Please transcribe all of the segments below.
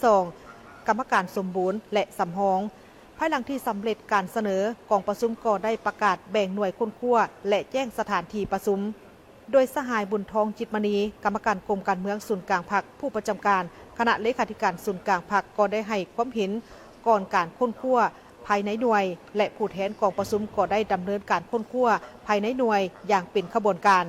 ສອງ ກຳມະການສົມບູນ ແລະ ສຳຮອງ. ພາຍຫຼັງທີ່ສຳເລັດການສະເໜີ, ກອງປະຊຸມກໍໄດ້ປະກາດແບ່ງໜ່ວຍຄົ້ນຄວ້າ ແລະ ແຈ້ງສະຖານທີ່ປະຊຸມ. ໂດຍສະຫາຍ ບຸນທອງ ຈິດມະນີ ກຳມະການກົມການເມືອງສູນກາງພັກ, ຜູ້ປະຈຳການຄະນະເລຂາທິການສູນກາງພັກ ກໍໄດ້ໃຫ້ຄວາມເຫັນກ່ອນການຄົ້ນຄວ້າພາຍໃນໜ່ວຍ ແລະ ຜູ້ແທນກອງປະຊຸມກໍໄດ້ດຳເນີນການຄົ້ນຄວ້າພາຍໃນໜ່ວຍຢ່າງເປັນຂະບວນການ.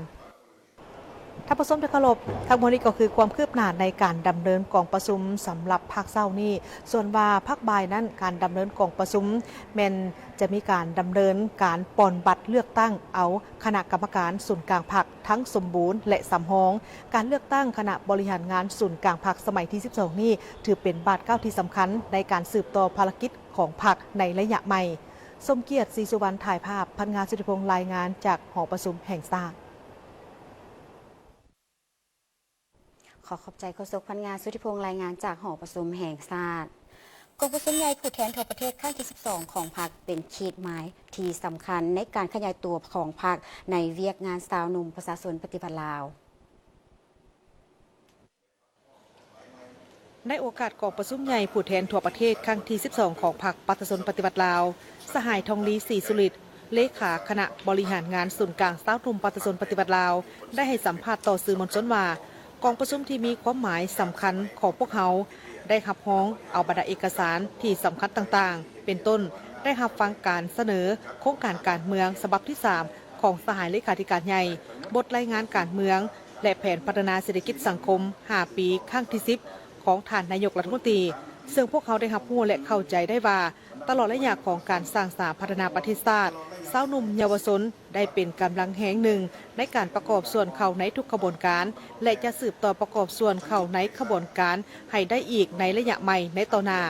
ທ່ານຜູ້ຊົມທີ່ເຄົາລົບ, ທັງໝົດນີ້ກໍຄືຄວາມຄືບໜ້າໃນການດຳເນີນກອງປະຊຸມສຳລັບພາກເຊົ້ານີ້. ສ່ວນວ່າພາກບ່າຍນັ້ນ, ການດຳເນີນກອງປະຊຸມແມ່ນຈະມີການດຳເນີນການປ່ອນບັດເລືອກຕັ້ງເອົາຄະນະກຳມະການສູນກາງພັກ ທັງສົມບູນ ແລະ ສຳຮອງ. ການເລືອກຕັ້ງຄະນະບໍລິຫານງານສູນກາງພັກສະໄໝທີສິບສອງນີ້ ຖືເປັນບາດກ້າວທີ່ສຳຄັນໃນການສືບຕໍ່ພາລະກິດຂອງພັກໃນໄລຍະໃໝ່. ສົມກຽດ ສີສຸວັນ ຖ່າຍພາບ, ພັນງາ ສຸທິພົງ ລາຍງານຈາກຫໍປະຊຸມແຫ່ງຊາດ. ຂໍຂອບໃຈໂຄສົກພັນງາ ສຸທິພົງ ລາຍງານຈາກຫໍປະຊຸມແຫ່ງຊາດ. ກອງປະຊຸມໃຫຍ່ຜູ້ແທນທົ່ວປະເທດຄັ້ງທີສິບສອງຂອງພັກ ເປັນຂີດໝາຍທີ່ສຳຄັນໃນການຂະຫຍາຍຕົວຂອງພັກໃນວຽກງານຊາວໜຸ່ມປະຊາຊົນປະຕິວັດລາວ. ໃນໂອກາດກອງປະຊຸມໃຫຍ່ຜູ້ແທນທົ່ວປະເທດຄັ້ງທີສິບສອງຂອງພັກປະຊາຊົນປະຕິວັດລາວ, ສະຫາຍ ທອງລີ ສີສຸລິດ ເລຂາຄະນະບໍລິຫານງານສູນກາງຊາວໜຸ່ມປະຊາຊົນປະຕິວັດລາວ ໄດ້ໃຫ້ສຳພາດຕໍ່ສື່ມວນຊົນວ່າ, ກອງປະຊຸມທີ່ມີຄວາມໝາຍສຳຄັນຂອງພວກເຮົາ ໄດ້ຮັບຮອງເອົາບັນດາເອກະສານທີ່ສຳຄັນຕ່າງໆ ເປັນຕົ້ນ ໄດ້ຮັບຟັງການສະເໜີໂຄງການການເມືອງສະບັບທີສາມຂອງສະຫາຍເລຂາທິການໃຫຍ່, ບົດລາຍງານການເມືອງ ແລະ ແຜນພັດທະນາເສດຖະກິດສັງຄົມຫ້າປີ ຄັ້ງທີສິບ ຂອງທ່ານນາຍົກລັດຖະມົນຕີ, ເຊິ່ງພວກເຮົາໄດ້ຮັບຮູ້ ແລະ ເຂົ້າໃຈໄດ້ວ່າ ຕະຫຼອດໄລຍະຂອງການສ້າງສາພັດທະນາປະເທດຊາດ, ຊາວໜຸ່ມເຍົາວະຊົນໄດ້ເປັນກຳລັງແຮງໜຶ່ງໃນການປະກອບສ່ວນເຂົ້າໃນທຸກຂະບວນການ ແລະ ຈະສືບຕໍ່ປະກອບສ່ວນເຂົ້າໃນຂະບວນການໃຫ້ໄດ້ອີກໃນໄລຍະໃໝ່ໃນຕໍ່ໜ້າ.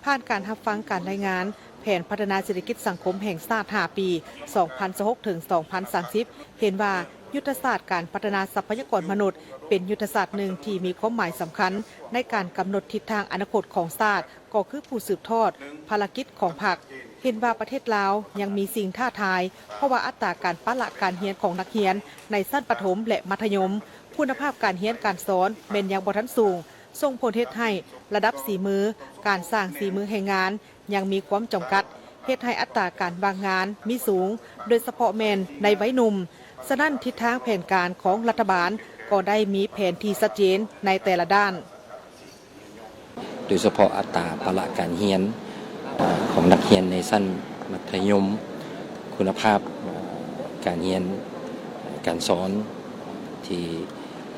ຜ່ານການຮັບຟັງການລາຍງານແຜນພັດທະນາເສດຖະກິດສັງຄົມແຫ່ງຊາດຫ້າປີ ສອງພັນຊາວຫົກ ເຖິງ ສອງພັນສາມສິບ ເຫັນວ່າຍຸດທະສາດການພັດທະນາຊັບພະຍາກອນມະນຸດ ເປັນຍຸດທະສາດໜຶ່ງທີ່ມີຄວາມໝາຍສຳຄັນໃນການກຳນົດທິດທາງອະນາຄົດຂອງຊາດ ກໍຄືຜູ້ສືບທອດພາລະກິດຂອງພັກ. ເຫັນວ່າປະເທດລາວຍັງມີສິ່ງທ້າທາຍ ເພາະວ່າອັດຕາການປະລະການຮຽນຂອງນັກຮຽນໃນຊັ້ນປະຖົມ ແລະ ມັດທະຍົມ, ຄຸນນະພາບການຮຽນການສອນແມ່ນຍັງບໍ່ທັນສູງ, ສົ່ງຜົນເຮັດໃຫ້ລະດັບສີມື, ການສ້າງສີມືແຮງງານຍັງມີຄວາມຈຳກັດ, ເຮັດໃຫ້ອັດຕາການວ່າງງານມີສູງ, ໂດຍສະເພາະແມ່ນໃນໄວໜຸ່ມ. ສະນັ້ນ, ທິດທາງແຜນການຂອງລັດຖະບານກໍໄດ້ມີແຜນທີ່ຊັດເຈນໃນແຕ່ລະດ້ານ. ໂດຍສະເພາະອັດຕາປະລະການຮຽນ ອາ ຂອງນັກຮຽນໃນຊັ້ນມັດທະຍົມ, ຄຸນນະພາບ ອາ ການຮຽນການສອນທີ່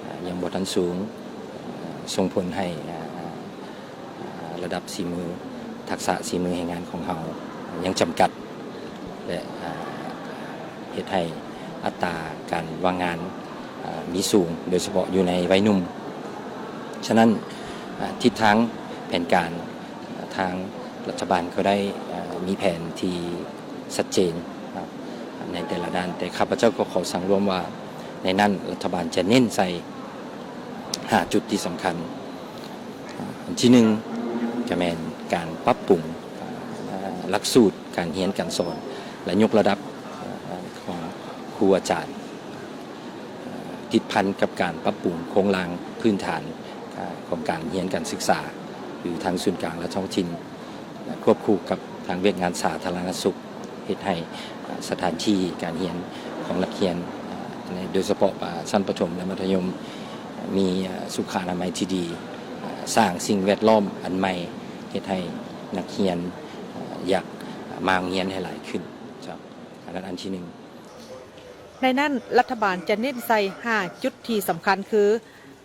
ອາ ຍັງບໍ່ທັນສູງ, ອາ ສົ່ງຜົນໃຫ້ ອາ ອາ ລະດັບສີມື, ທັກສະສີມືແຮງງານຂອງເຮົາຍັງຈຳກັດ ແລະ ອາ ເຮັດໃຫ້ອັດຕາການວ່າງງານ ອາ ມີສູງ, ໂດຍສະເພາະຢູ່ໃນໄວໜຸ່ມ. ສະນັ້ນ, ອາ ທິດທາງແຜນການ, ອາ ທາງລັດຖະບານກໍໄດ້, ອາ ມີແຜນທີ່ຊັດເຈນໃນແຕ່ລະດ້ານ, ແຕ່ຂ້າພະເຈົ້າກໍຂໍສັງລວມວ່າ ໃນນັ້ນລັດຖະບານຈະເນັ້ນໃສ່ຫ້າຈຸດທີ່ສຳຄັນ. ອັນທີໜຶ່ງ ກະແມ່ນການປັບປຸງ ອາ ຫຼັກສູດການຮຽນການສອນ ແລະ ຍົກລະດັບ ອາ ຂອງຄູອາຈານ, ຕິດພັນກັບການປັບປຸງໂຄງລ່າງພື້ນຖານ ອາ ຂອງການຮຽນການສຶກສາ ຢູ່ທາງສູນກາງ ແລະ ທ້ອງຖິ່ນ ຄວບຄູ່ກັບທາງວຽກງານສາທາລະນະສຸກ ເຮັດໃຫ້ ອາ ສະຖານທີ່ການຮຽນຂອງນັກຮຽນ ອາ ໃນ ໂດຍສະເພາະ ອາ ຊັ້ນປະຖົມ ແລະ ມັດທະຍົມ ມີ ອາ ສຸຂະອະນາໄມທີ່ດີ, ອາ ສ້າງສິ່ງແວດລ້ອມອັນໃໝ່ ເຮັດໃຫ້ນັກຮຽນ ອາ ຢາກມາໂຮງຮຽນໃຫ້ຫຼາຍຂຶ້ນ. ເຈົ້າ, ອັນນັ້ນອັນທີໜຶ່ງ. ໃນນັ້ນ, ລັດຖະບານຈະເນັ້ນໃສ່ຫ້າຈຸດທີ່ສຳຄັນຄື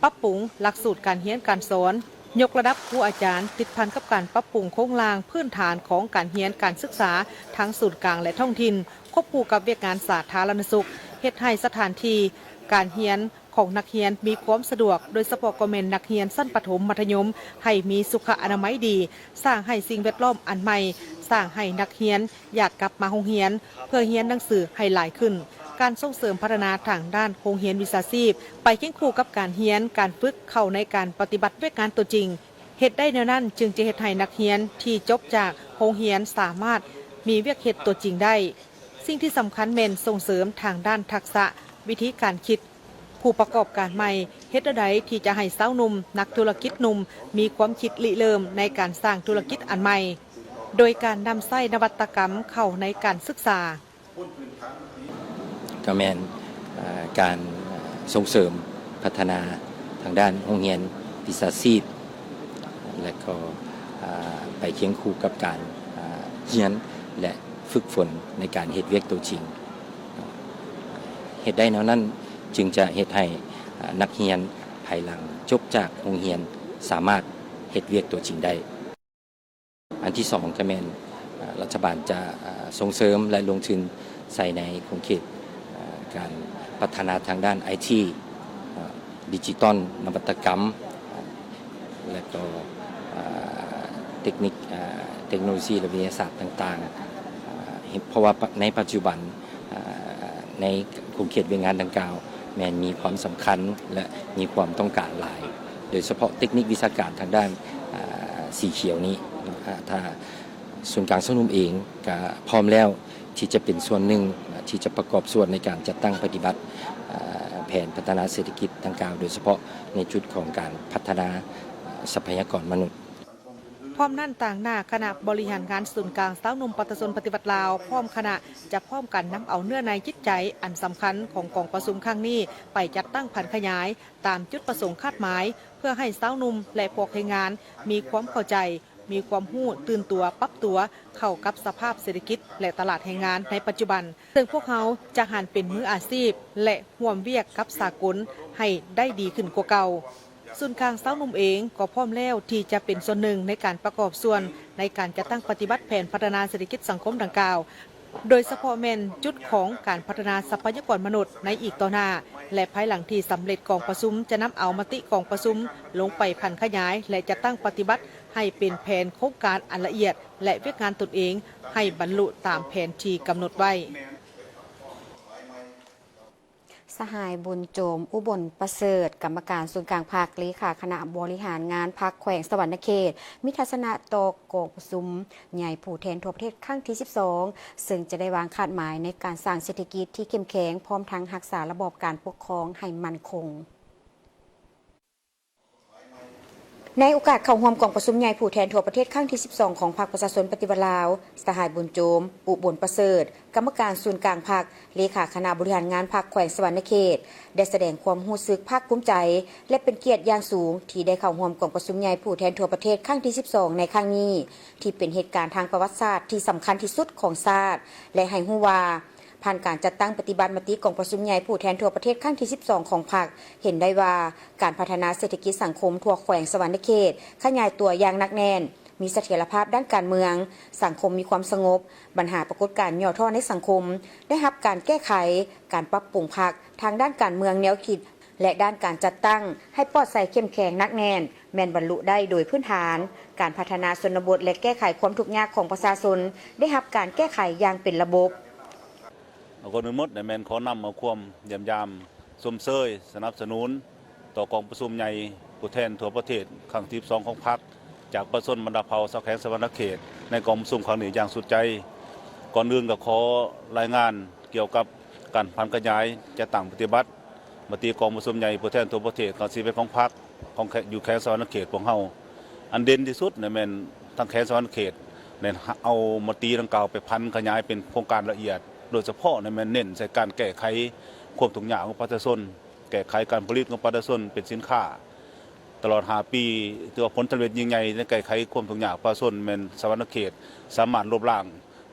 ປັບປຸງຫຼັກສູດການຮຽນການສອນ, ຍົກລະດັບຄູອາຈານ, ຕິດພັນກັບການປັບປຸງໂຄງລ່າງພື້ນຖານຂອງການຮຽນການສຶກສາທັງສູນກາງ ແລະ ທ້ອງຖິ່ນ, ຄວບຄູ່ກັບວຽກງານສາທາລະນະສຸກ, ເຮັດໃຫ້ສະຖານທີ່ການຮຽນຂອງນັກຮຽນມີຄວາມສະດວກ, ໂດຍສະເພາະກໍແມ່ນນັກຮຽນຊັ້ນປະຖົມ ມັດທະຍົມ, ໃຫ້ມີສຸຂະອະນາໄມດີ, ສ້າງໃຫ້ສິ່ງແວດລ້ອມອັນໃໝ່, ສ້າງໃຫ້ນັກຮຽນ ຢາກກັບມາໂຮງຮຽນເພື່ອຮຽນໜັງສືໃຫ້ຫຼາຍຂຶ້ນ, ການສົ່ງເສີມພັດທະນາທາງດ້ານໂຮງຮຽນວິຊາຊີບ ໄປຄຽງຄູ່ກັບການຮຽນ, ການຝຶກເຂົ້າໃນການປະຕິບັດວຽກງານຕົວຈິງ. ເຮັດໄດ້ແນວນັ້ນຈຶ່ງຈະເຮັດໃຫ້ນັກຮຽນທີ່ຈົບຈາກໂຮງຮຽນສາມາດມີວຽກເຮັດຕົວຈິງໄດ້. ສິ່ງທີ່ສຳຄັນແມ່ນສົ່ງເສີມທາງດ້ານທັກສະ, ວິທີການຄິດ, ຜູ້ປະກອບການໃໝ່ ເຮັດແນວໃດທີ່ຈະໃຫ້ຊາວໜຸ່ມນັກທຸລະກິດໜຸ່ມມີຄວາມຄິດລິເລີ່ມໃນການສ້າງທຸລະກິດອັນໃໝ່ ໂດຍການນຳໃຊ້ນະວັດຕະກຳເຂົ້າໃນການສຶກສາ. ກໍແມ່ນ ເອີ່ ການສົ່ງເສີມພັດທະນາທາງດ້ານໂຮງຮຽນວິຊາຊີບ ແລະກໍ ເອີ່ ໄປຄຽງຄູ່ກັບການ ເອີ່ ຮຽນ ແລະຝຶກຝົນໃນການເຮັດວຽກໂຕຈິງ. ເຮັດໄດ້ແນວນັ້ນຈຶ່ງຈະເຮັດໃຫ້ ເອີ່ ນັກຮຽນພາຍຫຼັງຈົບຈາກໂຮງຮຽນສາມາດເຮັດວຽກໂຕຈິງໄດ້. ອັນທີສອງກໍແມ່ນ ເອີ່ ລັດຖະບານຈະ ເອີ່ ສົ່ງເສີມ ແລະ ລົງທຶນໃສ່ໃນຂົງເຂດ ເອີ່ ການພັດທະນາທາງດ້ານໄອທີ ເອີ່ ດິຈິຕອນ ນະວັດຕະກຳ ເອີ່ ແລະກໍ ເອີ່ ເຕັກນິກ ເອີ່ ເຕັກໂນໂລຊີ ແລະ ວິທະຍາສາດຕ່າງໆ ເອີ່ ເພາະວ່າໃນປັດຈຸບັນ ເອີ່ ໃນຂົງເຂດວຽກງານດັ່ງກ່າວ ແມ່ນມີຄວາມສຳຄັນ ແລະ ມີຄວາມຕ້ອງການຫຼາຍ ໂດຍສະເພາະເຕັກນິກວິຊາການທາງດ້ານ ເອີ່ ສີຂຽວນີ້ ເອີ່ ຖ້າສູນກາງຊາວໜຸ່ມເອງກະພ້ອມແລ້ວທີ່ຈະເປັນສ່ວນໜຶ່ງ ທີ່ຈະປະກອບສ່ວນໃນການຈັດຕັ້ງປະຕິບັດ ເອີ່ ແຜນພັດທະນາເສດຖະກິດດັ່ງກ່າວ ໂດຍສະເພາະໃນຈຸດຂອງການພັດທະນາ ເອີ່ ຊັບພະຍາກອນມະນຸດ. ພ້ອມນັ້ນ, ຕາງໜ້າຄະນະບໍລິຫານງານສູນກາງຊາວໜຸ່ມປະຊາຊົນປະຕິວັດລາວ ພ້ອມຄະນະ ຈະພ້ອມກັນນຳເອົາເນື້ອໃນຈິດໃຈອັນສຳຄັນຂອງກອງປະຊຸມຄັ້ງນີ້ ໄປຈັດຕັ້ງຜັນຂະຫຍາຍຕາມຈຸດປະສົງຄາດໝາຍ ເພື່ອໃຫ້ຊາວໜຸ່ມ ແລະ ພວກແຮງງານມີຄວາມເຂົ້າໃຈ, ມີຄວາມຮູ້, ຕື່ນຕົວ, ປັບຕົວເຂົ້າກັບສະພາບເສດຖະກິດ ແລະ ຕະຫຼາດແຮງງານໃນປັດຈຸບັນ, ເຊິ່ງພວກເຮົາຈະຫັນເປັນມືອາຊີບ ແລະ ຮ່ວມວຽກກັບສາກົນໃຫ້ໄດ້ດີຂຶ້ນກວ່າເກົ່າ. ສູນກາງຊາວໜຸ່ມເອງກໍພ້ອມແລ້ວທີ່ຈະເປັນສ່ວນໜຶ່ງໃນການປະກອບສ່ວນໃນການຈັດຕັ້ງປະຕິບັດແຜນພັດທະນາເສດຖະກິດສັງຄົມດັ່ງກ່າວ, ໂດຍສະເພາະແມ່ນຈຸດຂອງການພັດທະນາຊັບພະຍາກອນມະນຸດໃນອີກຕໍ່ໜ້າ ແລະ ພາຍຫຼັງທີ່ສຳເລັດກອງປະຊຸມຈະນຳເອົາມະຕິກອງປະຊຸມລົງໄປຜັນຂະຫຍາຍ ແລະ ຈັດຕັ້ງປະຕິບັດໃຫ້ເປັນແຜນໂຄງການອັນລະອຽດ ແລະ ວຽກງານຕົນເອງໃຫ້ບັນລຸຕາມແຜນທີ່ກຳນົດໄວ້. ສະຫາຍ ບຸນໂຈມ ອຸບົນປະເສີດ ກຳມະການສູນກາງພັກ ເລຂາຄະນະບໍລິຫານງານພັກແຂວງສະຫວັນນະເຂດ ມີທັດສະນະຕໍ່ກອງປະຊຸມໃຫຍ່ຜູ້ແທນທົ່ວປະເທດຄັ້ງທີສິບສອງ ເຊິ່ງຈະໄດ້ວາງຄາດໝາຍໃນການສ້າງເສດຖະກິດທີ່ເຂັ້ມແຂງ ພ້ອມທັງຮັກສາລະບອບການປົກຄອງໃຫ້ໝັ້ນຄົງ. ໃນໂອກາດເຂົ້າຮ່ວມກອງປະຊຸມໃຫຍ່ຜູ້ແທນທົ່ວປະເທດຄັ້ງທີສິບສອງ ຂອງພັກປະຊາຊົນປະຕິວັດລາວ, ສະຫາຍ ບຸນໂຈມ ອຸບົນປະເສີດ ກຳມະການສູນກາງພັກ ເລຂາຄະນະບໍລິຫານງານພັກແຂວງສະຫວັນນະເຂດ ໄດ້ສະແດງຄວາມຮູ້ສຶກພາກພູມໃຈ ແລະ ເປັນກຽດຢ່າງສູງທີ່ໄດ້ເຂົ້າຮ່ວມກອງປະຊຸມໃຫຍ່ຜູ້ແທນທົ່ວປະເທດຄັ້ງທີສິບສອງ ໃນຄັ້ງນີ້ ທີ່ເປັນເຫດການທາງປະຫວັດສາດທີ່ສຳຄັນທີ່ສຸດຂອງຊາດ ແລະ ໃຫ້ຮູ້ວ່າ ຜ່ານການຈັດຕັ້ງປະຕິບັດມະຕິກອງປະຊຸມໃຫຍ່ຜູ້ແທນທົ່ວປະເທດຄັ້ງທີສິບສອງ ຂອງພັກ ເຫັນໄດ້ວ່າ ການພັດທະນາເສດຖະກິດສັງຄົມທົ່ວແຂວງສະຫວັນນະເຂດຂະຫຍາຍຕົວຢ່າງໜັກແໜ້ນ, ມີສະຖຽນລະພາບດ້ານການເມືອງ, ສັງຄົມມີຄວາມສະຫງົບ, ບັນຫາປາກົດການຫຍໍ້ທໍ້ໃນສັງຄົມ ໄດ້ຮັບການແກ້ໄຂ, ການປັບປຸງພັກທາງດ້ານການເມືອງແນວຄິດ ແລະ ດ້ານການຈັດຕັ້ງໃຫ້ປອດໃສເຂັ້ມແຂງໜັກແໜ້ນ ແມ່ນບັນລຸໄດ້ໂດຍພື້ນຖານ, ການພັດທະນາຊົນນະບົດ ແລະ ແກ້ໄຂຄວາມທຸກຍາກຂອງປະຊາຊົນ ໄດ້ຮັບການແກ້ໄຂຢ່າງເປັນລະບົບ. ກ່ອນອື່ນໝົດ ແມ່ນຂໍນຳເອົາຄວາມຢ້ຽມຢາມ ຊົມເຊີຍ ສະໜັບສະໜູນ ຕໍ່ກອງປະຊຸມໃຫຍ່ຜູ້ແທນທົ່ວປະເທດຄັ້ງທີສິບສອງ ຂອງພັກ ຈາກປະຊາຊົນບັນດາເຜົ່າຊາວແຂວງສະຫວັນນະເຂດ ໃນກອງປະຊຸມຄັ້ງນີ້ຢ່າງສຸດໃຈ. ກ່ອນອື່ນກໍຂໍລາຍງານກ່ຽວກັບການຜັນຂະຫຍາຍຈັດຕັ້ງປະຕິບັດ ມະຕິກອງປະຊຸມໃຫຍ່ຜູ້ແທນທົ່ວປະເທດຄັ້ງທີສິບເອັດ ຂອງພັກ ຂອງແຂ- ຢູ່ແຂວງສະຫວັນນະເຂດພວກເຮົາ. ອັນເດັ່ນທີ່ສຸດແມ່ນທາງແຂວງສະຫວັນນະເຂດ ໄດ້ເອົາມະຕິດັ່ງກ່າວໄປຜັນຂະຫຍາຍເປັນໂຄງການລະອຽດ, ໂດຍສະເພາະແມ່ນເນັ້ນໃສ່ການແກ້ໄຂຄວາມທຸກຍາກຂອງປະຊາຊົນ, ແກ້ໄຂການຜະລິດຂອງປະຊາຊົນເປັນສິນຄ້າ. ຕະຫຼອດຫ້າປີ ຖືວ່າຜົນສຳເລັດຍິ່ງໃຫຍ່ໃນແກ້ໄຂຄວາມທຸກຍາກປະຊາຊົນ ແມ່ນສະຫວັນນະເຂດສາມາດລົບລ້າງ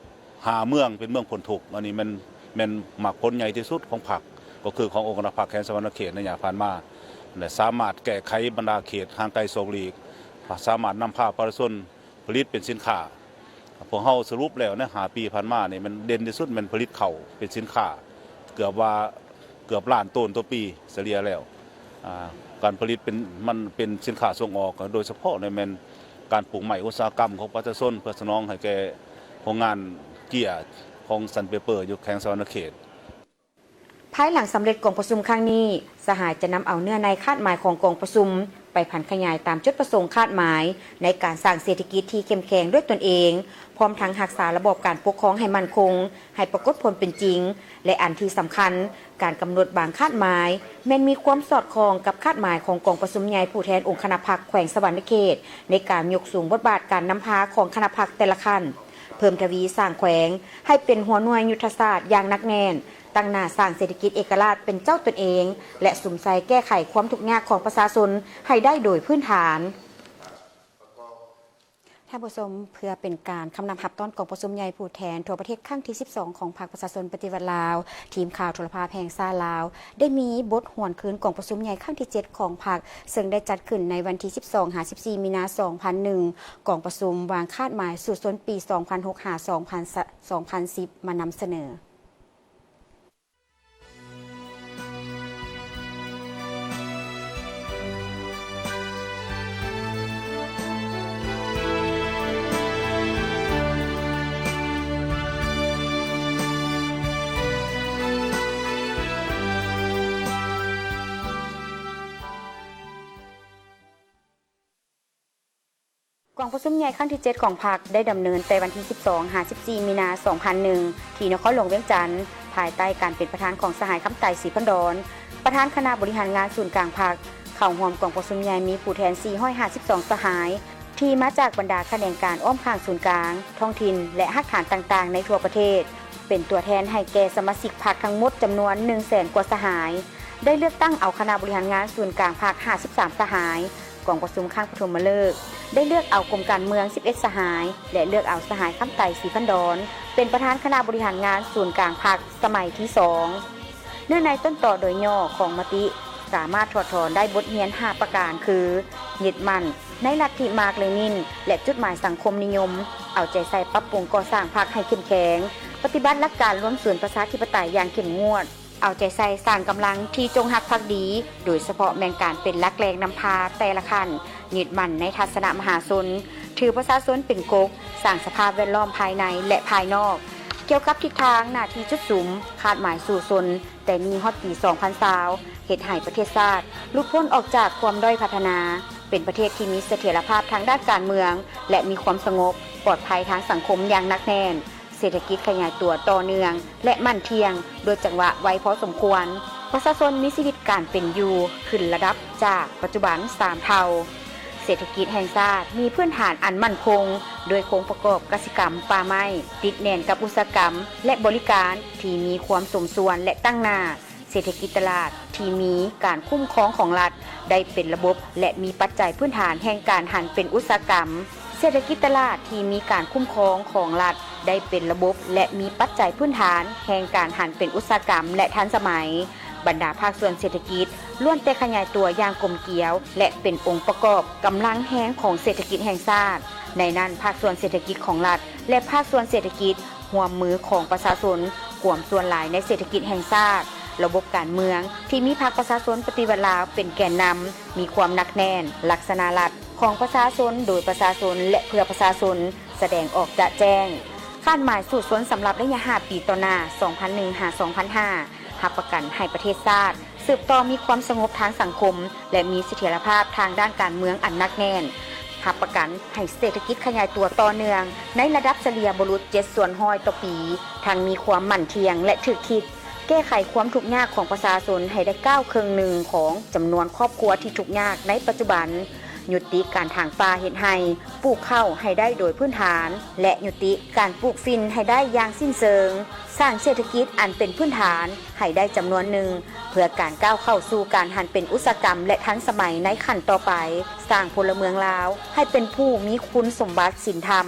ຫ້າເມືອງເປັນເມືອງພົ້ນທຸກ. ອັນນີ້ແມ່ນ ແມ່ນໝາກຜົນໃຫຍ່ທີ່ສຸດຂອງພັກ ກໍຄືຂອງອົງຄະນະພັກແຂວງສະຫວັນນະເຂດໃນໄລຍະຜ່ານມາ ແລະ ສາມາດແກ້ໄຂບັນດາເຂດຫ່າງໄກສອກຫຼີກ, ສາມາດນຳພາປະຊາຊົນຜະລິດເປັນສິນຄ້າ. ພວກເຮົາສະຫຼຸບແລ້ວໃນຫ້າປີຜ່ານມານີ້ ແມ່ນເດັ່ນທີ່ສຸດແມ່ນຜະລິດເຂົ້າເປັນສິນຄ້າ ເກືອບວ່າ ເກືອບລ້ານໂຕນຕໍ່ປີສະເລ່ຍແລ້ວ. ອາ ການຜະລິດເປັນ ມັນເປັນສິນຄ້າສົ່ງອອກ ໂດຍສະເພາະແມ່ນການປູກໄມ້ອຸດສາຫະກຳຂອງປະຊາຊົນ ເພື່ອສະໜອງໃຫ້ແກ່ໂຮງງານເຈ້ຍຂອງຊັນເປເປີຢູ່ແຂວງສະຫວັນນະເຂດ. ພາຍຫຼັງສຳເລັດກອງປະຊຸມຄັ້ງນີ້, ສະຫາຍຈະນຳເອົາເນື້ອໃນຄາດໝາຍຂອງກອງປະຊຸມ ໄປຜັນຂະຫຍາຍຕາມຈຸດປະສົງຄາດໝາຍໃນການສ້າງເສດຖະກິດທີ່ເຂັ້ມແຂງດ້ວຍຕົນເອງ, ພ້ອມທັງຮັກສາລະບອບການປົກຄອງໃຫ້ໝັ້ນຄົງ, ໃຫ້ປາກົດຜົນເປັນຈິງ ແລະ ອັນທີ່ສຳຄັນ, ການກຳນົດບາງຄາດໝາຍ ແມ່ນມີຄວາມສອດຄ່ອງກັບຄາດໝາຍຂອງກອງປະຊຸມໃຫຍ່ຜູ້ແທນອົງຄະນະພັກແຂວງສະຫວັນນະເຂດ ໃນການຍົກສູງບົດບາດການນຳພາຂອງຄະນະພັກແຕ່ລະຂັ້ນ, ເພີ່ມທະວີສ້າງແຂວງໃຫ້ເປັນຫົວໜ່ວຍຍຸດທະສາດຢ່າງໜັກແໜ້ນ, ຕັ້ງໜ້າສ້າງເສດຖະກິດເອກະລາດເປັນເຈົ້າຕົນເອງ ແລະ ສຸມໃສ່ແກ້ໄຂຄວາມທຸກຍາກຂອງປະຊາຊົນໃຫ້ໄດ້ໂດຍພື້ນຖານ. ທ່ານຜູ້ຊົມ, ເພື່ອເປັນການຄຳນັບຮັບຕ້ອນກອງປະຊຸມໃຫຍ່ຜູ້ແທນທົ່ວປະເທດຄັ້ງທີສິບສອງຂອງພັກປະຊາຊົນປະຕິວັດລາວ, ທີມຂ່າວໂທລະພາບແຫ່ງຊາດລາວ ໄດ້ມີບົດຫວນຄືນກອງປະຊຸມໃຫຍ່ຄັ້ງທີເຈັດຂອງພັກ, ເຊິ່ງໄດ້ຈັດຂຶ້ນໃນວັນທີສິບສອງຫາສິບສີ່ມີນາສອງພັນໜຶ່ງ. ກອງປະຊຸມວາງຄາດໝາຍສູ້ຊົນປີສອງພັນຫົກຫາສອງພັນ ສ- ສອງພັນສິບ ມານຳສະເໜີ. ກອງປະຊຸມໃຫຍ່ຄັ້ງທີເຈັດຂອງພັກ ໄດ້ດຳເນີນແຕ່ວັນທີສິບສອງຫາສິບສີ່ມີນາສອງພັນໜຶ່ງ ທີ່ນະຄອນຫຼວງວຽງຈັນ, ພາຍໃຕ້ການເປັນປະທານຂອງສະຫາຍ ຄຳໄຕ ສີພັນດອນ ປະທານຄະນະບໍລິຫານງານສູນກາງພັກ. ເຂົ້າຮ່ວມກອງປະຊຸມໃຫຍ່ມີຜູ້ແທນສີ່ຮ້ອຍຫ້າສິບສອງສະຫາຍ ທີ່ມາຈາກບັນດາຂະແໜງການອ້ອມຂ້າງສູນກາງ, ທ້ອງຖິ່ນ ແລະ ຮາກຖານຕ່າງໆໃນທົ່ວປະເທດ, ເປັນຕົວແທນໃຫ້ແກ່ສະມາຊິກພັກທັງໝົດຈຳນວນໜຶ່ງແສນກວ່າສະຫາຍ. ໄດ້ເລືອກຕັ້ງເອົາຄະນະບໍລິຫານງານສູນກາງພັກຫ້າສິບສາມສະຫາຍ, ກອງປະຊຸມຄັ້ງປະຖົມມະເລີກ ໄດ້ເລືອກເອົາກົມການເມືອງສິບເອັດສະຫາຍ ແລະ ເລືອກເອົາສະຫາຍ ຄຳໄຕ ສີພັນດອນ ເປັນປະທານຄະນະບໍລິຫານງານສູນກາງພັກສະໄໝທີສອງ. ເນື້ອໃນຕົ້ນຕໍໂດຍຫຍໍ້ຂອງມະຕິ ສາມາດຖອດຖອນໄດ້ບົດຮຽນຫ້າປະການ ຄື: ຍຶດໝັ້ນໃນລັດທິມາກເລນິນ ແລະ ຈຸດໝາຍສັງຄົມນິຍົມ, ເອົາໃຈໃສ່ປັບປຸງກໍ່ສ້າງພັກໃຫ້ເຂັ້ມແຂງ, ປະຕິບັດຫຼັກການລວມສູນປະຊາທິປະໄຕຢ່າງເຂັ້ມງວດ, ເອົາໃຈໃສ່ສ້າງກຳລັງທີ່ຈົງຮັກພັກດີ, ໂດຍສະເພາະແມ່ນການເປັນຫຼັກແຫຼ່ງນຳພາແຕ່ລະຂັ້ນ, ຍຶດໝັ້ນໃນທັດສະນະມະຫາຊົນ, ຖືປະຊາຊົນເປັນກົກ, ສ້າງສະພາບແວດລ້ອມພາຍໃນ ແລະ ພາຍນອກ. ກ່ຽວກັບທິດທາງໜ້າທີ່ຈຸດສຸມ, ຄາດໝາຍສູ້ຊົນ ແຕ່ນີ້ຮອດປີສອງພັນຊາວ ເຮັດໃຫ້ປະເທດຊາດຫຼຸດພົ້ນອອກຈາກຄວາມດ້ອຍພັດທະນາ, ເປັນປະເທດທີ່ມີສະຖຽນລະພາບທາງດ້ານການເມືອງ ແລະ ມີຄວາມສະຫງົບປອດໄພທາງສັງຄົມຢ່າງໜັກແໜ້ນ, ເສດຖະກິດຂະຫຍາຍຕົວຕໍ່ເນື່ອງ ແລະ ໝັ້ນທ່ຽງດ້ວຍຈັງຫວະໄວພໍສົມຄວນ, ປະຊາຊົນມີຊີວິດການເປັນຢູ່ຂຶ້ນລະດັບຈາກປັດຈຸບັນສາມເທົ່າ. ເສດຖະກິດແຫ່ງຊາດມີພື້ນຖານອັນໝັ້ນຄົງ ດ້ວຍໂຄງປະກອບກະສິກຳ, ປ່າໄມ້, ຕິດແໜ້ນກັບອຸດສາຫະກຳ ແລະ ບໍລິການທີ່ມີຄວາມສົມສ່ວນ ແລະ ຕັ້ງໜ້າ. ເສດຖະກິດຕະຫຼາດທີ່ມີການຄຸ້ມຄອງຂອງລັດ ໄດ້ເປັນລະບົບ ແລະ ມີປັດໄຈພື້ນຖານແຫ່ງການຫັນເປັນອຸດສາຫະກຳ. ເສດຖະກິດຕະຫຼາດທີ່ມີການຄຸ້ມຄອງຂອງລັດ ໄດ້ເປັນລະບົບ ແລະ ມີປັດໄຈພື້ນຖານແຫ່ງການຫັນເປັນອຸດສາຫະກຳ ແລະ ທັນສະໄໝ. ບັນດາພາກສ່ວນເສດຖະກິດລ້ວນແຕ່ຂະຫຍາຍຕົວຢ່າງກົມກຽວ ແລະ ເປັນອົງປະກອບກຳລັງແຮງຂອງເສດຖະກິດແຫ່ງຊາດ. ໃນນັ້ນ, ພາກສ່ວນເສດຖະກິດຂອງລັດ ແລະ ພາກສ່ວນເສດຖະກິດຮ່ວມມືຂອງປະຊາຊົນ ກວມສ່ວນຫຼາຍໃນເສດຖະກິດແຫ່ງຊາດ, ລະບົບການເມືອງທີ່ມີພັກປະຊາຊົນປະຕິວັດລາວເປັນແກນນຳ ມີຄວາມໜັກແໜ້ນ, ລັກສະນະລັດຂອງປະຊາຊົນ, ໂດຍປະຊາຊົນ ແລະ ເພື່ອປະຊາຊົນ ສະແດງອອກຈະແຈ້ງ. ຄາດໝາຍສູ້ຊົນສຳລັບໄລຍະຫ້າປີຕໍ່ໜ້າ ສອງພັນໜຶ່ງຫາສອງພັນຫ້າ ຮັບປະກັນໃຫ້ປະເທດຊາດ ສືບຕໍ່ມີຄວາມສະຫງົບທາງສັງຄົມ ແລະ ມີສະຖຽນລະພາບທາງດ້ານການເມືອງອັນໜັກແໜ້ນ, ຮັບປະກັນໃຫ້ເສດຖະກິດຂະຫຍາຍຕົວຕໍ່ເນື່ອງໃນລະດັບສະເລ່ຍບໍ່ຫຼຸດເຈັດສ່ວນຮ້ອຍຕໍ່ປີ, ທັງມີຄວາມໝັ້ນທ່ຽງ ແລະ ຖືກທິດ, ແກ້ໄຂຄວາມທຸກຍາກຂອງປະຊາຊົນໃຫ້ໄດ້ກວ່າເຄິ່ງໜຶ່ງຂອງຈຳນວນຄອບຄົວທີ່ທຸກຍາກໃນປັດຈຸບັນ, ຍຸຕິການຖາງປ່າເຮັດໄຮ່, ປູກເຂົ້າໃຫ້ໄດ້ໂດຍພື້ນຖານ ແລະ ຍຸຕິການປູກຝິ່ນໃຫ້ໄດ້ຢ່າງສິ້ນເຊີງ. ສ້າງເສດຖະກິດອັນເປັນພື້ນຖານໃຫ້ໄດ້ຈຳນວນໜຶ່ງ ເພື່ອການກ້າວເຂົ້າສູ່ການຫັນເປັນອຸດສາຫະກຳ ແລະ ທັນສະໄໝໃນຂັ້ນຕໍ່ໄປ, ສ້າງພົນລະເມືອງລາວໃຫ້ເປັນຜູ້ມີຄຸນສົມບັດສິນທຳ,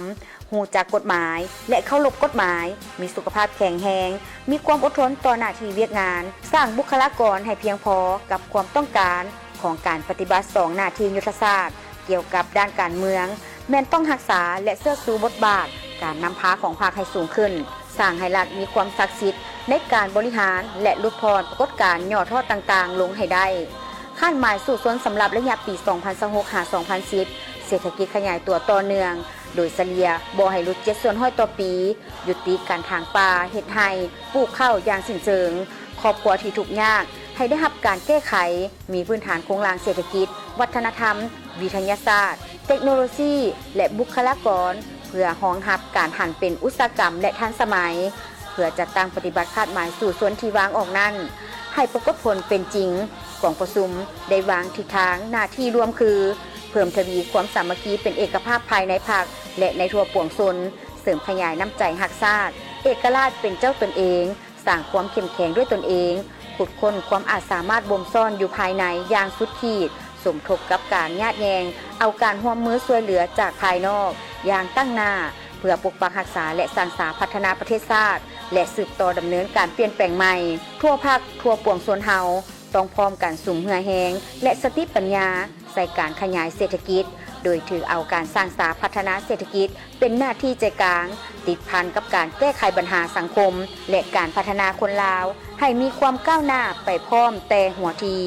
ຮູ້ຈັກກົດໝາຍ ແລະ ເຄົາລົບກົດໝາຍ, ມີສຸຂະພາບແຂງແຮງ, ມີຄວາມອົດທົນຕໍ່ໜ້າທີ່ວຽກງານ, ສ້າງບຸກຄະລາກອນໃຫ້ພຽງພໍກັບຄວາມຕ້ອງການຂອງການປະຕິບັດສອງໜ້າທີ່ຍຸດທະສາດ ກ່ຽວກັບດ້ານການເມືອງ ແມ່ນຕ້ອງຮັກສາ ແລະ ເຊີດຊູບົດບາດການນຳພາຂອງພັກໃຫ້ສູງຂຶ້ນ, ສ້າງໃຫ້ລັດມີຄວາມສັກສິດໃນການບໍລິຫານ ແລະ ຫຼຸດຜ່ອນປາກົດການຫຍໍ້ທໍ້ຕ່າງໆລົງໃຫ້ໄດ້. ຄາດໝາຍສູ້ຊົນສຳລັບໄລຍະປີສອງພັນຊາວຫົກຫາສອງພັນສິບ ເສດຖະກິດຂະຫຍາຍຕົວຕໍ່ເນື່ອງ ໂດຍສະເລ່ຍບໍ່ໃຫ້ຫຼຸດເຈັດສ່ວນຮ້ອຍຕໍ່ປີ, ຍຸຕິການຖາງປ່າເຮັດໄຮ່, ປູກເຂົ້າຢ່າງສິ້ນເຊີງ, ຄອບຄົວທີ່ທຸກຍາກໃຫ້ໄດ້ຮັບການແກ້ໄຂ, ມີພື້ນຖານໂຄງລ່າງເສດຖະກິດ ວັດທະນະທຳ, ວິທະຍາສາດ, ເຕັກໂນໂລຊີ ແລະ ບຸກຄະລາກອນ ເພື່ອຮອງຮັບການຫັນເປັນອຸດສາຫະກຳ ແລະ ທັນສະໄໝ, ເພື່ອຈັດຕັ້ງປະຕິບັດຄາດໝາຍສູ້ຊົນທີ່ວາງອອກນັ້ນ ໃຫ້ປາກົດຜົນເປັນຈິງ. ກອງປະຊຸມໄດ້ວາງທິດທາງໜ້າທີ່ລວມຄື ເພີ່ມທະວີຄວາມສາມັກຄີເປັນເອກະພາບພາຍໃນພັກ ແລະ ໃນທົ່ວປວງຊົນ, ເສີມຂະຫຍາຍນ້ຳໃຈຮັກຊາດ, ເອກະລາດເປັນເຈົ້າຕົນເອງ, ສ້າງຄວາມເຂັ້ມແຂງດ້ວຍຕົນເອງ, ຂຸດຄົ້ນຄວາມອາດສາມາດບົ່ມຊ້ອນຢູ່ພາຍໃນຢ່າງສຸດຂີດ, ສົມທົບກັບການຍາດແຍ່ງເອົາການຮ່ວມມືຊ່ວຍເຫຼືອຈາກພາຍນອກຢ່າງຕັ້ງໜ້າ, ເພື່ອປົກປັກຮັກສາ ແລະ ສ້າງສາພັດທະນາປະເທດຊາດ ແລະ ສືບຕໍ່ດຳເນີນການປ່ຽນແປງໃໝ່. ທົ່ວພັກ, ທົ່ວປວງຊົນເຮົາ ຕ້ອງພ້ອມກັນສຸມເຫື່ອແຮງ ແລະ ສະຕິປັນຍາໃສ່ການຂະຫຍາຍເສດຖະກິດ, ໂດຍຖືເອົາການສ້າງສາພັດທະນາເສດຖະກິດ ເປັນໜ້າທີ່ໃຈກາງ, ຕິດພັນກັບການແກ້ໄຂບັນຫາສັງຄົມ ແລະ ການພັດທະນາຄົນລາວ ໃຫ້ມີຄວາມກ້າວໜ້າໄປພ້ອມແຕ່ຫົວທີ,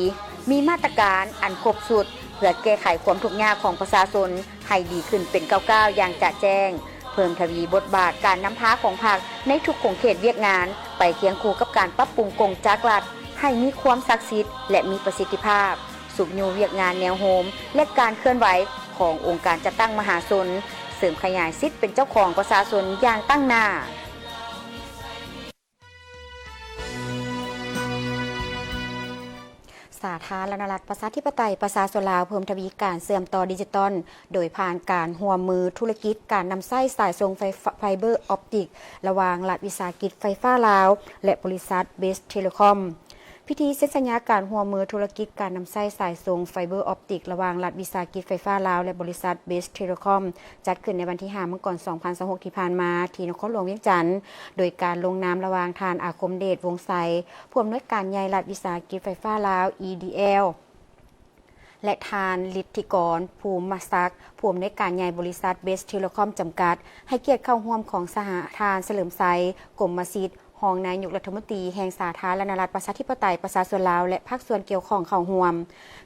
ມີມາດຕະການອັນຄົບຊຸດ ເພື່ອແກ້ໄຂຄວາມທຸກຍາກຂອງປະຊາຊົນໃຫ້ດີຂຶ້ນເປັນກ້າວໆຢ່າງຈະແຈ້ງ, ເພີ່ມທະວີບົດບາດການນຳພາຂອງພັກໃນທຸກຂົງເຂດວຽກງານ ໄປຄຽງຄູ່ກັບການປັບປຸງກົງຈັກລັດໃຫ້ມີຄວາມສັກສິດ ແລະ ມີປະສິດທິພາບ, ຊຸກຍູ້ວຽກງານແນວໂຮມ ແລະ ການເຄື່ອນໄຫວຂອງອົງການຈັດຕັ້ງມະຫາຊົນ, ເສີມຂະຫຍາຍສິດເປັນເຈົ້າຂອງປະຊາຊົນຢ່າງຕັ້ງໜ້າ. ສາທາລະນະລັດ ປະຊາທິປະໄຕ ປະຊາຊົນລາວ ເພີ່ມທະວີການເຊື່ອມຕໍ່ດິຈິຕອນ ໂດຍຜ່ານການຮ່ວມມືທຸລະກິດການນຳໃຊ້ສາຍສົ່ງໄຟຟ້າ ໄຟເບີອອບຕິກ ລະຫວ່າງລັດວິສາຫະກິດໄຟຟ້າລາວ ແລະ ບໍລິສັດເບສເທເລຄອມ. ພິທີເຊັນສັນຍາການຮ່ວມມືທຸລະກິດການນຳໃຊ້ສາຍສົ່ງໄຟເບີອອບຕິກ ລະຫວ່າງລັດວິສາຫະກິດໄຟຟ້າລາວ ແລະ ບໍລິສັດເບສເທເລຄອມ ຈັດຂຶ້ນໃນວັນທີຫ້າ ມັງກອນ ສອງພັນຊາວຫົກ ທີ່ຜ່ານມາ ທີ່ນະຄອນຫຼວງວຽງຈັນ, ໂດຍການລົງນາມລະຫວ່າງທ່ານ ອາຄົມເດດ ວົງໄຊ ຜູ້ອຳນວຍການໃຫຍ່ລັດວິສາຫະກິດໄຟຟ້າລາວ ອີດີແອລ ແລະ ທ່ານ ລິດທິກອນ ພູມມະສັກ ຜູ້ອຳນວຍການໃຫຍ່ບໍລິສັດເບສເທເລຄອມຈຳກັດ, ໃຫ້ກຽດເຂົ້າຮ່ວມຂອງສະຫະທ່ານ ສະເຫຼີມໄຊ ກົມມະສິດ ຮອງນາຍົກລັດຖະມົນຕີແຫ່ງສາທາລະນະລັດ ປະຊາທິປະໄຕ ປະຊາຊົນລາວ ແລະ ພາກສ່ວນກ່ຽວຂ້ອງເຂົ້າຮ່ວມ.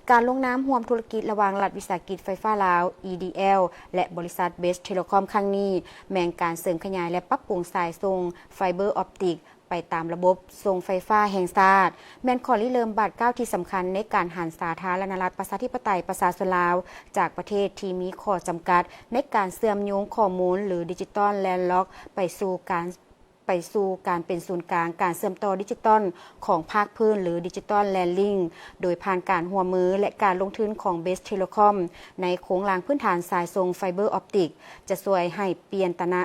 ການລົງນາມຮ່ວມທຸລະກິດລະຫວ່າງລັດວິສາຫະກິດໄຟຟ້າລາວ ອີດີແອລ ແລະ ບໍລິສັດເບສເທເລຄອມຄັ້ງນີ້ ແມ່ນການເສີມຂະຫຍາຍ ແລະ ປັບປຸງສາຍສົ່ງໄຟເບີອອບຕິກ ໄປຕາມລະບົບສົ່ງໄຟຟ້າແຫ່ງຊາດ, ແມ່ນຂໍ້ລິເລີ່ມບາດກ້າວທີ່ສຳຄັນໃນການຫັນສາທາລະນະລັດ ປະຊາທິປະໄຕ ປະຊາຊົນລາວ ຈາກປະເທດທີ່ມີຂໍ້ຈຳກັດໃນການເຊື່ອມໂຍງຂໍ້ມູນ ຫຼື ດິຈິຕອນແລນລັອກ ໄປສູ່ການ ໄປສູ່ການເປັນສູນກາງການເຊື່ອມຕໍ່ດິຈິຕອນຂອງພາກພື້ນ ຫຼື ດິຈິຕອນແລນລິ້ງ ໂດຍຜ່ານການຮ່ວມມື ແລະ ການລົງທຶນຂອງເບສເທເລຄອມ ໃນໂຄງລ່າງພື້ນຖານສາຍສົ່ງໄຟເບີອອບຕິກ ຈະຊ່ວຍໃຫ້ປ່ຽນຕະນະ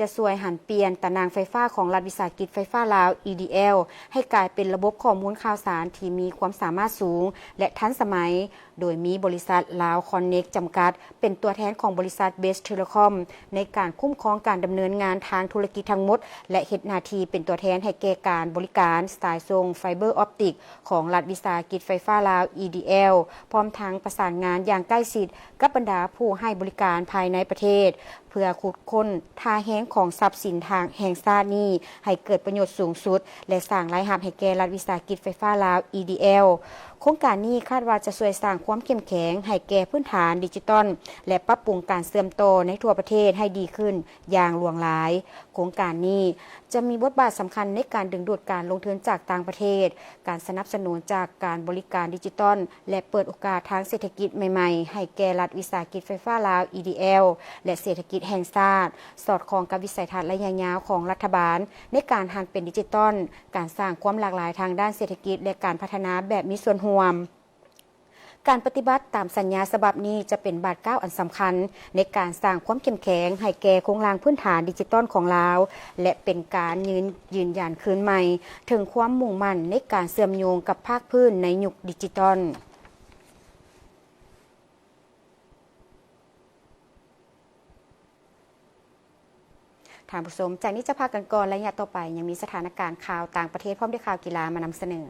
ຈະຊ່ວຍຫັນປ່ຽນຕາໜ່າງໄຟຟ້າຂອງລັດວິສາຫະກິດໄຟຟ້າລາວ ອີດີແອລ ໃຫ້ກາຍເປັນລະບົບຂໍ້ມູນຂ່າວສານທີ່ມີຄວາມສາມາດສູງ ແລະ ທັນສະໄໝ, ໂດຍມີບໍລິສັດລາວຄອນເນັກຈຳກັດ ເປັນຕົວແທນຂອງບໍລິສັດເບສເທເລຄອມ ໃນການຄຸ້ມຄອງການດຳເນີນງານທາງທຸລະກິດທັງໝົດ ແລະ ເຮັດໜ້າທີ່ເປັນຕົວແທນໃຫ້ແກ່ການບໍລິການສາຍສົ່ງໄຟເບີອອບຕິກຂອງລັດວິສາຫະກິດໄຟຟ້າລາວ ອີດີແອລ ພ້ອມທັງປະສານງານຢ່າງໃກ້ຊິດກັບບັນດາຜູ້ໃຫ້ບໍລິການພາຍໃນປະເທດ ເພື່ອຂຸດຄົ້ນທ່າແຮງຂອງຊັບສິນທາງແຫ່ງຊາດນີ້ໃຫ້ເກີດປະໂຫຍດສູງສຸດ ແລະ ສ້າງລາຍຮັບໃຫ້ແກ່ລັດວິສາຫະກິດໄຟຟ້າລາວ ອີດີແອລ. ໂຄງການນີ້ຄາດວ່າຈະຊ່ວຍສ້າງຄວາມເຂັ້ມແຂງໃຫ້ແກ່ພື້ນຖານດິຈິຕອນ ແລະ ປັບປຸງການເຊື່ອມຕໍ່ໃນທົ່ວປະເທດໃຫ້ດີຂຶ້ນຢ່າງຫຼວງຫຼາຍ. ໂຄງການນີ້ຈະມີບົດບາດສຳຄັນໃນການດຶງດູດການລົງທຶນຈາກຕ່າງປະເທດ, ການສະໜັບສະໜູນຈາກການບໍລິການດິຈິຕອນ ແລະ ເປີດໂອກາດທາງເສດຖະກິດໃໝ່ໆ ໃຫ້ແກ່ລັດວິສາຫະກິດໄຟຟ້າລາວ ອີດີແອລ ແລະ ເສດຖະກິດແຫ່ງຊາດ, ສອດຄ່ອງກັບວິໄສທັດໄລຍະຍາວຂອງລັດຖະບານໃນການຫັນເປັນດິຈິຕອນ, ການສ້າງຄວາມຫຼາກຫຼາຍທາງດ້ານເສດຖະກິດ ແລະ ການພັດທະນາແບບມີສ່ວນຮ່ວມ. ການປະຕິບັດຕາມສັນຍາສະບັບນີ້ຈະເປັນບາດກ້າວອັນສຳຄັນໃນການສ້າງຄວາມເຂັ້ມແຂງໃຫ້ແກ່ໂຄງລ່າງພື້ນຖານດິຈິຕອນຂອງລາວ ແລະ ເປັນການຢືນ ຢືນຢັນຄືນໃໝ່ເຖິງຄວາມມຸ່ງໝັ້ນໃນການເຊື່ອມໂຍງກັບພາກພື້ນໃນຍຸກດິຈິຕອນ. ທ່ານຜູ້ຊົມ, ຈາກນີ້ຈະພັກກັນກ່ອນ, ໄລຍະຕໍ່ໄປຍັງມີສະຖານະການຂ່າວຕ່າງປະເທດ ພ້ອມດ້ວຍຂ່າວກິລາມານຳສະເໜີ.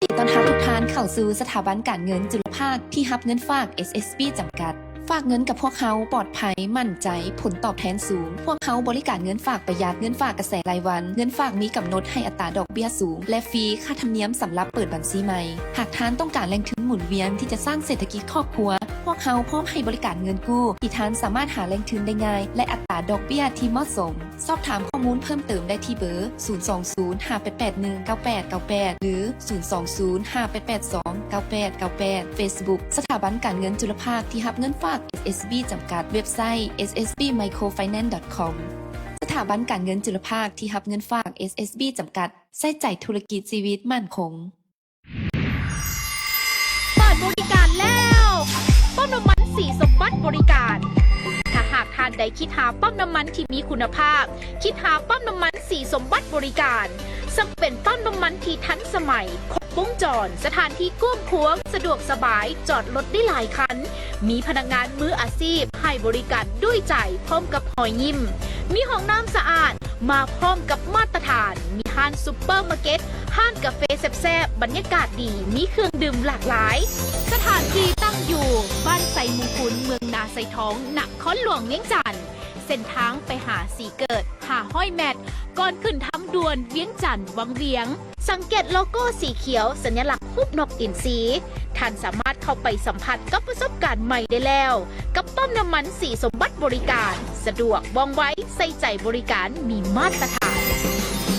ຍິນດີຕ້ອນຮັບທຸກທ່ານເຂົ້າສູ່ສະຖາບັນການເງິນຈຸລະພາກ ທີ່ຮັບເງິນຝາກ ເອສເອສບີ ຈຳກັດ. ຝາກເງິນກັບພວກເຮົາປອດໄພ, ໝັ້ນໃຈ, ຜົນຕອບແທນສູງ. ພວກເຮົາບໍລິການເງິນຝາກປະຢັດ, ເງິນຝາກກະແສລາຍວັນ, ເງິນຝາກມີກຳນົດໃຫ້ອັດຕາດອກເບ້ຍສູງ ແລະ ຟຣີຄ່າທຳນຽມສຳລັບເປີດບັນຊີໃໝ່. ຫາກທ່ານຕ້ອງການແຫຼ່ງທຶນໝູນວຽນທີ່ຈະສ້າງເສດຖະກິດຄອບຄົວ, ພວກເຮົາພ້ອມໃຫ້ບໍລິການເງິນກູ້ທີ່ທ່ານສາມາດຫາແຫຼ່ງທຶນໄດ້ງ່າຍ ແລະ ອັດຕາດອກເບ້ຍທີ່ເໝາະສົມ. ສອບຖາມຂໍ້ມູນເພີ່ມເຕີມໄດ້ທີ່ເບີ ສູນສອງສູນ ຫ້າແປດແປດໜຶ່ງ ເກົ້າແປດເກົ້າແປດ ຫຼື ສູນສອງສູນ ຫ້າແປດແປດສອງ ເກົ້າແປດເກົ້າແປດ. Facebook ສະຖາບັນການເງິນຈຸລະພາກທີ່ຮັບເງິນຝາກ ເອສເອສບີ ຈຳກັດ. ເວັບໄຊ ເອສເອສບີ ໄມໂຄຣໄຟແນນສ໌ ດອດຄອມ. ສະຖາບັນການເງິນຈຸລະພາກທີ່ຮັບເງິນຝາກ ເອສເອສບີ ຈຳກັດ. ໃສ່ໃຈທຸລະກິດຊີວິດໝັ້ນຄົງ. ເປີດບໍລິການແລ້ວ! ປ້ຳນ້ຳມັນສີສົມບັດບໍລິການ. ຖ້າຫາກທ່ານໃດຄິດຫາປ້ຳນ້ຳມັນທີ່ມີຄຸນນະພາບ, ຄິດຫາປ້ຳນ້ຳມັນສີສົມບັດບໍລິການ, ເຊິ່ງເປັນປ້ຳນ້ຳມັນທີ່ທັນສະໄໝ, ຄົບວົງຈອນ, ສະຖານທີ່ກວ້າງຂວາງ, ສະດວກສະບາຍ, ຈອດລົດໄດ້ຫຼາຍຄັນ, ມີພະນັກງານມືອາຊີບໃຫ້ບໍລິການດ້ວຍໃຈ ພ້ອມກັບຮອຍຍິ້ມ, ມີຫ້ອງນ້ຳສະອາດ, ມາພ້ອມກັບມາດຕະຖານ, ມີຮ້ານຊຸບເປີມາເກັດ, ຮ້ານກາເຟແຊບໆ, ບັນຍາກາດດີ, ມີເຄື່ອງດື່ມຫຼາກຫຼາຍ. ສະຖານທີ່ຕັ້ງຢູ່ ບ້ານໄຊມຸງຄຸນ, ເມືອງນາໄຊທອງ, ນະຄອນຫຼວງວຽງຈັນ. ເສັ້ນທາງໄປຫາສີເກີດ ຫ້າຮ້ອຍແມັດ, ກ່ອນຂຶ້ນທາງດ່ວນວຽງຈັນວັງວຽງ. ສັງເກດໂລໂກ້ສີຂຽວ, ສັນຍະລັກຮູບນົກອິນຊີ. ທ່ານສາມາດເຂົ້າໄປສຳຜັດກັບປະສົບການໃໝ່ໄດ້ແລ້ວ ກັບປ້ຳນ້ຳມັນສີສົມບັດບໍລິການ. ສະດວກ, ວ່ອງໄວ, ໃສ່ໃຈບໍລິການ, ມີມາດຕະຖານ.